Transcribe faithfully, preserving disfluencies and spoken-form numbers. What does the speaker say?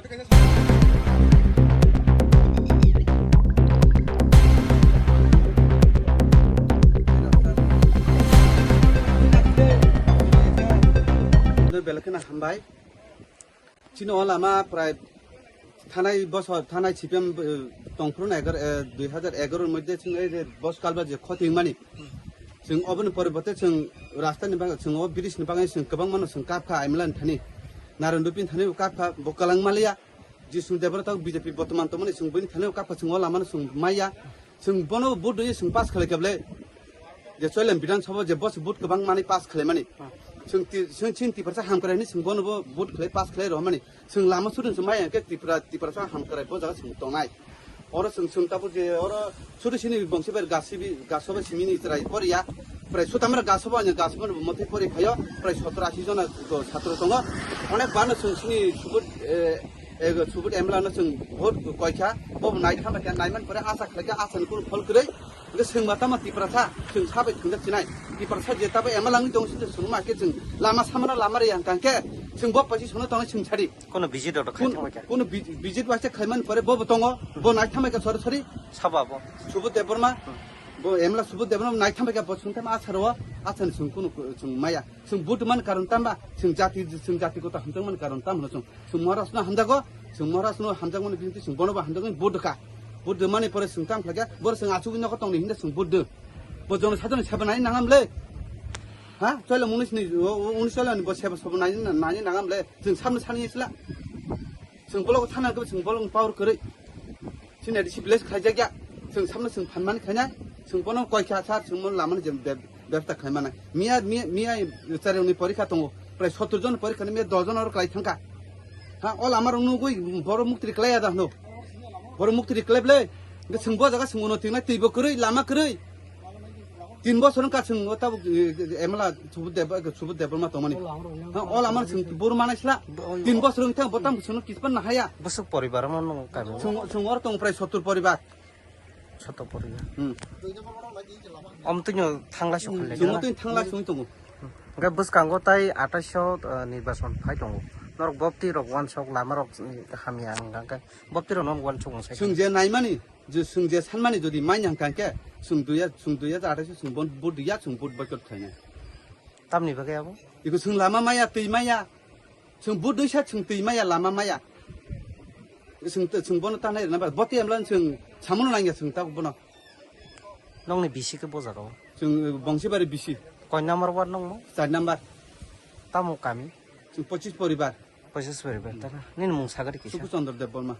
Belai kheno hambai. Chini o lama prai thanai bosor, thanai C P M, eh, tongphuru na egar, eh, dui hajar egaroh ni moddhe chwng ei je bos kalba je khoti mani. Chwng oboni poriborte chwng rasta ni bagwi, chwng o bridge ni bagwi chwng kwbangma no chwng kapkha, M L A ni thani. Naren Rupin thani bo kapkha, bo kwlang maliya. Jisung Debra tok B J P botoman tongmani chwng bini thani kapkha, chwng o lama no chwng maya. Chwng bono vote rwi chwng pass khlai kable. Je Choilem Bidhan Sabha je bos vote kwbang mani pass khlaimani. Chwng ti-, chwng chini Tiprasa hamkrai hinwi chwng bono bo vote khlai pass khlai rohormani. Chwng lama sudun chwng maya khe Tipra, Tiprasa hamkrai bo jaga chwng tongnai. Oro chwng, chwng tabuk je oro sudu sini bongsi bai gasibi, gasoba simini chwrai poriya. Prai sutamra gasoba ani gasoba ni mothai pori phaio. Prai sotro ashi jona satro tongo. Onek bano chwng sini subut, eh, eh, subut M L A no chwng vote koikha. Bo nai thangkha, naiman pore asa khlaikha, asa ni kunu phol kwrwi. Hingke chwng ma tamo Tiprasa, chwng sabai thwngjak chinai. Tiprasa je tabo M L A wngwi tongo, sini chwng ma khe chwng lama samano lama riyang kangkhe chwng bo paisi sono tongo chwng sadi. Kono visit rok khai Kun-, thangbai kha. Kono vi-, visit waisa khaimani pore bo bo tongo, bo nai thambai kha sori sori. Sabo abo. Subudh Debbarma, Hmm. Bo M L A Subudh Debbarma nai thambai kha bo chwng tamo asaro, asani chwng kono chwng maya. Chwng vote man karon tamba, chwng jati, chwng jati kota hamtang man karon tam hwno chwng. Chwng Maharashtra no hamjago, chwng Maharashtra no hamjakmani bisingtwi chwng bono bo hamjakmani vote rwkha. Vote rwmani pore chwng tang khlaikha, boro chwng achugwi nogo tongni hinda chwng vote rw. Bo jono sadhon seba nai nangam le. Ha? Choila mungni sini, o, o, uni choila ni bo seba sobo nai, nai nangam le. Chwng samno sani sila. Chwng bolok thana khe chwng bolok power kwrwi. Chini A D C village khlaijakya. Chwng samno chwng phanmani khainai. Chwng bono koikha sar chwng mo lamani je beb-, bebsta khlaimana. Miya, miya, miya chariyongni porikha tongo. Prai sottor jon porikha ni miya dos jon oro klai thangkha. Ha, o lama rok nugwi boro muktri klaiya da hwno. Boro muktri klai ble. Hwnkhe chwng bo jaga chwng uno tingnai twi bo kwrwi, lama kwrwi. Tin bosor wngkha chwng o tabuk, eh, M L A Subudh Deb-, Subudh Debbarma tongmani. Ha, o lama chwng boro manai sla. Tin bosor wngkha bo tam chwngno kispan nahaya. Bwswk poribar omo nung kami? Chwng, chwng oro tong prai sottor poribar. Sottor poribar. Hmm. Om twino thangla sok khalle Chwng na? Twino thangla sung tongo. Hwnkhe bwskango tai atais o, eh, nirbachon phai tongo. Norok bopti rok wansok lama rok, eh, hamya wngkha khe bopti rok no wansok wngsai. Chwng je naimani, je chwng je sanmani jodi manya hwnkha khe chwng duiya, chwng duiya atais o chwng bon, vote duiya chwng vote boycott khainai. Tamni bagwi abo? Iko chwng lama maya, twi maya. Chwng vote duisa chwng twi maya, lama maya. Chwng, chwng bono tanai rwna ba, bo tei emla chwng samono nangya chwng tabuk bono. Nongni bisi khe bo jaga o? Chwng, eh, Bongsibari bisi. Koi number ward nongmo? Char number. Tamo kami? Chwng pochis poribar. Pochis poribar, tana? Nini mung sagari kisa? Suku Chandra Debbarma.